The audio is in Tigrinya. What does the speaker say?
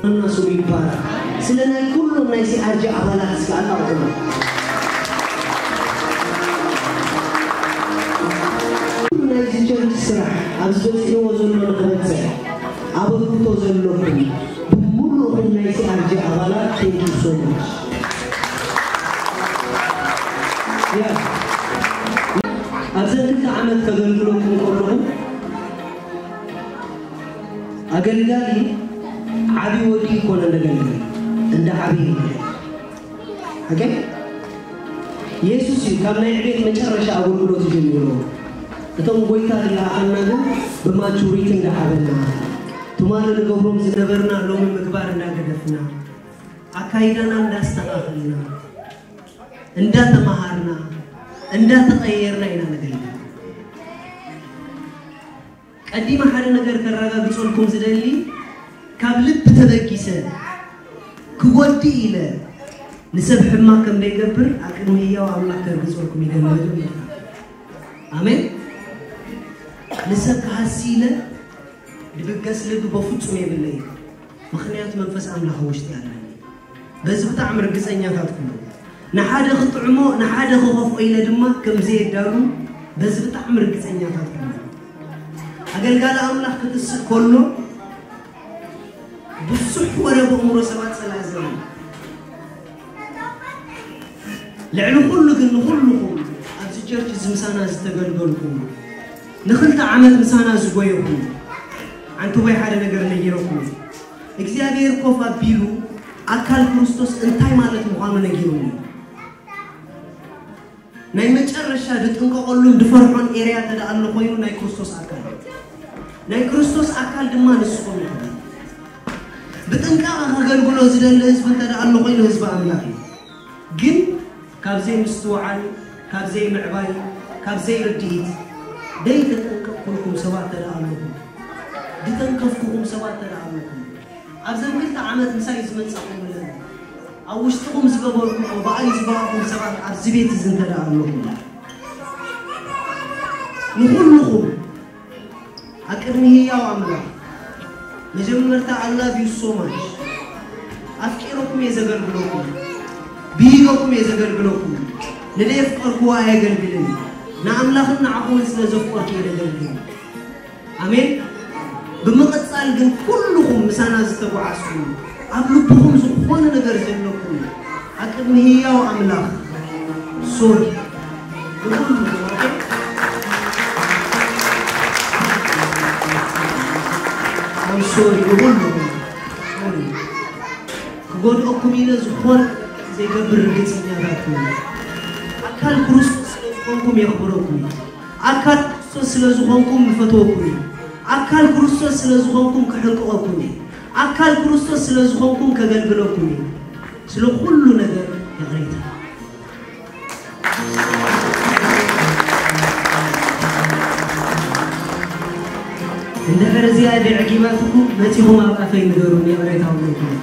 እና ስሙ ይባረክ። ስለ ናይ ኩሎም ናይ ሲኣርጂ ኣባላት እስከ ኣላቕሙ። ኩሉ ናይዚ ቸርች ስራሕ ኣብዚ በፂሕዎ ዘሎ ንክበፅሕ ኣበርክቶ ዘለኩም ብምሉእኹም ናይ ሲኣርጂ ኣባላት፣ thank you so much። Yeah። ኣብዘን ክልተ ዓመት ከገልግለኩም ከለኹ ኣገልጋሊ ዓቢ ወዲ ይኮነ እንደገና እንደ ዓቢ ይሄዳል። ኦኬ። ኢየሱስ እዩ ካብ ናይ ዕቤት መጨረሻ ኣገልግሎት ጀሚሩ። እቶም ጎይታ ዝለኣኸና ግን ብማቹሪቲ እንዳዓበና፣ ትማሊ ንገብሮም ዝነበርና ሎሚ ምግባር እንዳገደፍና፣ ኣካይዳና እንዳስተኻኸልና፣ እንዳተማሃርና፣ እንዳተቐየርና ኢና ነገልግል። ቀዲመ ሓደ ነገር ከረጋግጸልኩም ዝደሊ፣ ካብ ልቢ ተበጊሰ ክጎድእ ኢለ ንሰብ ሕማቅ ከም ዘይገብር ኣብ ቅድሚ ህያው ኣምላኽ ከርግጸልኩም ይደሊ። መጀመርታ ኣሜን። ንሰብ ክሃሲ ኢለ ድብገስ ልቢ በፍጹም የብለይ። ምኽንያቱ መንፈስ ኣምላኽ ኣብ ውሽጢ ኣለኒ። በዚ ብጣዕሚ ርግጸኛታት ኩኑ። ንሓደ ክጥዕሞ ንሓደ ክኸፍኦ ኢለ ድማ ከም ዘየዳሉ በዚ ብጣዕሚ ርግጸኛታት ኩኑ። ኣገልጋሊ ኣምላኽ ክትስእ ከሎ ብዙሕ ወረ በእምሮ ሰባት ጸላኢ ዘርኢ። ልዕሊ ኩሉ ግን ንኹልኹም ኣብዚ ቸርች እዚ ምሳና ዝተገልገልኩም፣ ንኽልተ ዓመት ምሳና ዝጎየኹም፣ ሓንቲ ወይ ሓደ ነገር ነጊረኩም። እግዚኣብሔር ኮፍ ኣቢሉ ኣካል ክርስቶስ እንታይ ማለት ምዃኑ ነጊሩኒ። ናይ መጨረሻ ድጥንቀቐሉን ድፈርሖን ኤርያ ተደኣ ኣሎ ኮይኑ ናይ ክርስቶስ ኣካል፣ ናይ ክርስቶስ ኣካል ድማ ንስኹም ኢኹም። ብጥንቃቐ ከገልግሎ ዝደሊ ህዝቢ እንተ ደኣ ኣሎ ኮይኑ ህዝቢ ኣምላኽ እዩ። ግን ካብ ዘይምስትውዓል፣ ካብ ዘይምዕባይ፣ ካብ ዘይርድኢት ደይተጠንቀቕኩልኩም ሰባት እንተ ደኣ ኣለኹም፣ ድተንከፍኩኹም ሰባት እንተ ደኣ ኣለኹም፣ ኣብዘን ክልተ ዓመት ምሳይ ዝመጻኹም ኣለኹም፣ ኣብ ውሽጥኹም ዝገበርኩሞ ባዕሊ ዝበኣኹም ሰባት ኣብዚ ቤት እዚ እንተ ደኣ ኣለኹም፣ ንኹልኹም ኣብ ቅድሚ ህያው ኣምላኽ መጀመርታ I love you so much። ኣፍቂረኩም እየ ዘገልግለኩም፣ ብሂገኩም እየ ዘገልግለኩም። ንደየፍቀርክዎ ኣየገልግልን፣ ንኣምላኽን ንዓኹምን ስለ ዘፍቀርኩ እየ ዘገልግል። ኣሜን። ብምቕጻል ግን ኩልኹም ምሳና ዝተጓዓዝኩም፣ ኣብ ልብኹም ዝኾነ ነገር ዘለኩም፣ ኣብ ቅድሚ ህያው ኣምላኽ ሶሪ ንኹሉ። I'm sorry ንኹሉ። ሶሪ። ክጎድኦኩም ኢለ ዝኾነ ዘይገብር ርግጸኛታት ኩኑ። ኣካል ክርስቶስ ስለ ዝኾንኩም የኽብረኩም። ኣካል ክርስቶስ ስለ ዝኾንኩም ንፈትወኩም እዩ። ኣካል ክርስቶስ ስለ ዝኾንኩም ክሕንቅቐኩም እዩ። ኣካል ክርስቶስ ስለ ዝኾንኩም ከገልግለኩም እዩ። ስለ ኩሉ ነገር ይቕሬታ። እንድሕር እዚኣ ደዕጊባትኩም መጺኹም ኣብ ኣፈይ ንገሩኒ፣ ይቕሬታ እብለኩም።